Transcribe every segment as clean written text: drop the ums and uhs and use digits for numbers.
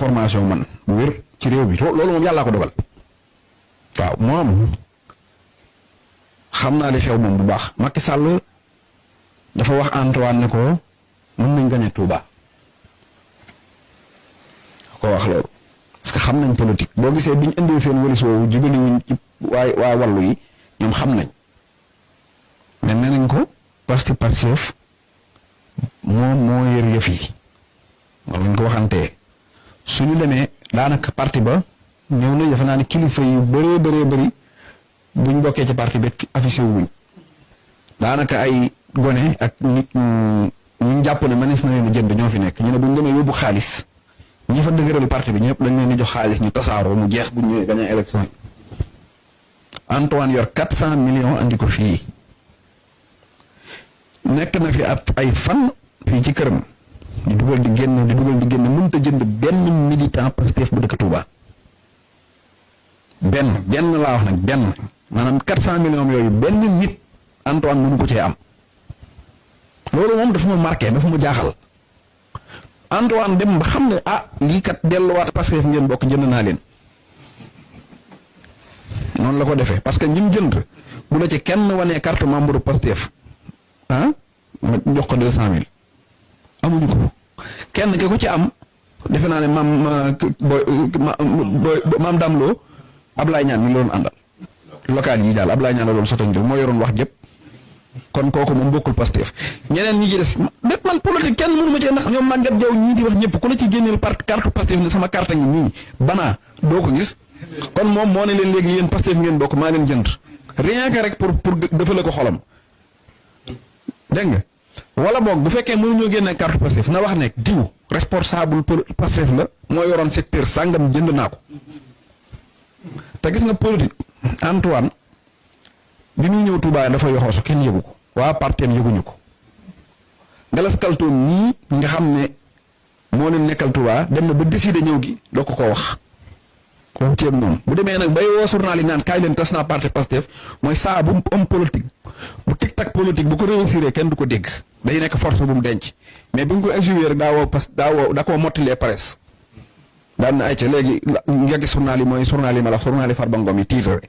formation man bu wér ci réew bi loolu moom yàllaa ko dogal waaw moom xam naa li xew moom bu baax Macky Sall dafa wax Antoine ne ko mën nañ gañe Touba ko wax loolu parce que xam nañ politique boo gisee biñ indee seen wëlis woowu jubali wuñ ci waa wàllu yi ñoom xam nañ mais nee nañ ko parti Pastef moom moo yor yëf yi moom lañ ko waxantee suñu demee daanaka parti ba ñëw na defe naa ne kilifa yu bëree bëri buñ bokkee ci parti bi affiché wuñ daanaka ay gone ak nit ñu jàpp ne mënees na leen a jënd ñoo fi nekk ñu ne buñ demee yóbbu xaalis ñi fa dëgëral parti bi ñëpp dañ leen di jox xaalis ñu tasaaroo mu jeex bu ñëwee gañe élection yi Antoine yor 400 millions andi ko fii nekk na fi ab ay fan fii ci këram di dugal di génn mënut a jënd benn militant Pastef bu dëkk Touba benn laa wax nag benn maanaam 400 millions yooyu benn nit Antoine mënu ko cee am loolu moom dafa ma marqué dafa ma jaaxal Antoine dem ba xam ne lii kat delluwaat Pastef ngeen bokk jënd naa leen noonu la ko defee parce que ñim jënd bu la ci kenn wanee carte membre Pastef ma jox ko 200,000 amuñu ko kenn ki ko ci am defe naa ne maam Damlo Ablaye Niane mi loon àndal local yi daal Ablaye Niane la doon sotanjul moo yoroon wax jëpp kon kooku moom bokkul Pastef ñeneen ñi ci des det man politique kenn mënu ma cee ndax ñoom Maguette Diaw ñii di wax ñëpp ku la ci génneel carte Pastef ne sama carte ngi nii banaa doo ko gis kon moom moo ne leen léegi yéen Pastef ngeen bokk maa leen jënd rien que rek pour defale ko xolam dégg nga wala boog bu fekkee mënuñoo génne carte Pastef na wax nekk diw responsable Pastef la moo yoroon secteur sàngam jënd naa ko te gis nga politique Antoine bi muy ñëw Touba dafa yoxoosu kenn yëgu ko waa parteem yëguñu ko Galas Kaltoom ñii nga xam ne moo leen nekkal Touba dem na ba décider ñëw gi doo ko wax kon ceeb moom bu demee nag bay woo journal yi naan kaay leen tas naa parti Pastef mooy saa bu am politique bu tic-tac politique bu ko réussir kenn du ko dégg day nekk force bu mu denc mais bu ñu ko exhumer rek daa koo mottilee presse daan na ay ca léegi nga gis journal yi mooy journal yi ma la journal yi Farba Ngom yi titre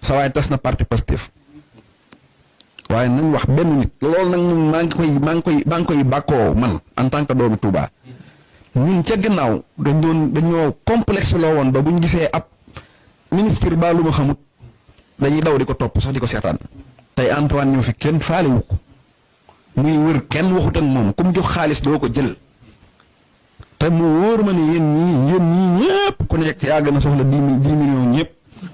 sa waaye tas na parti Pastef waaye nañ wax benn nit loolu nag ñun maa ngi koy bàkkoo man en tant que doomu Touba ñun ca gannaaw dañoo complexe loo woon ba bu ñu gisee ab ministre ba lu ma xamut dañuy daw di ko topp sax di ko seetaan tey Antoine ñëw fi kenn faale wu ko muy wër kenn waxut ak moom ku mu jox xaalis doo ko jël te mu wóor ma ne yéen ñii ñëpp ku nekk yaa gën a soxla 10 millions ñëpp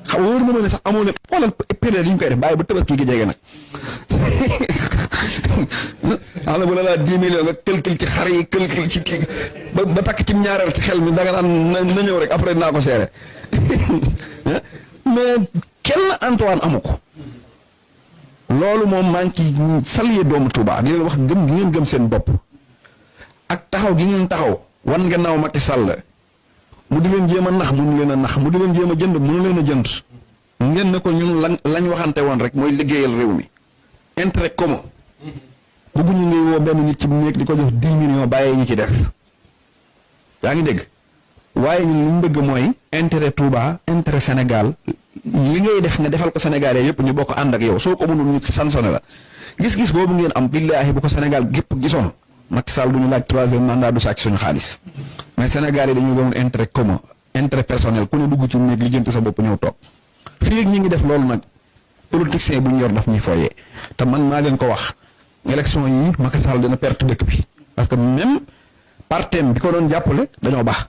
xam wóor na ma ne sax amoo ne xoolal période yi ñu koy def bàyyi ba Tabaski gi jege nag xam na bu la laa 10 millions nga kël-kël ci xar yi kël-kël ci kii ba takk ci ñaareel ci xel mi danga naan na ñëw rek après naa ko seere mais kenn Antoine amu ko loolu moom maa ngi ci saluer doomu Touba di leen wax gëm gi ngeen gëm seen bopp ak taxaw gi ngeen taxaw wan gannaaw Macky Sall mu di leen jéem a nax mënu leen a nax mu di leen jéem a jënd mënu leen a jënd ngeen ne ko ñun lañ waxante woon rek mooy liggéeyal réew mi intérêt commun bëgguñu ngay woo benn nit ci bu nekk di ko jox 10 millions bàyyee ñi ci def yaa ngi dégg waaye ñun li ñu bëgg mooy intérêt Touba intérêt Sénégal li ngay def nga defal ko Sénégalais yëpp ñu bokk ànd ak yow soo ko mënul ñu sansone la gis-gis boobu ngeen am billaahi bu ko Sénégal gépp gisoon Macky Sall du ñu laaj 3e mandat du sàcc suñu xaalis mais Sénégal yi dañu gëmul intérêt commun intérêt personnel ku ne dugg ci néeg lijjanti sa bopp ñëw toog fii ak ñi ngi def loolu nag politicien bu ñu yor daf ñuy foyee te man maa leen ko wax élection yi Macky Sall dina perte dëkk bi parce que même partem bi ko doon jàppale dañoo baax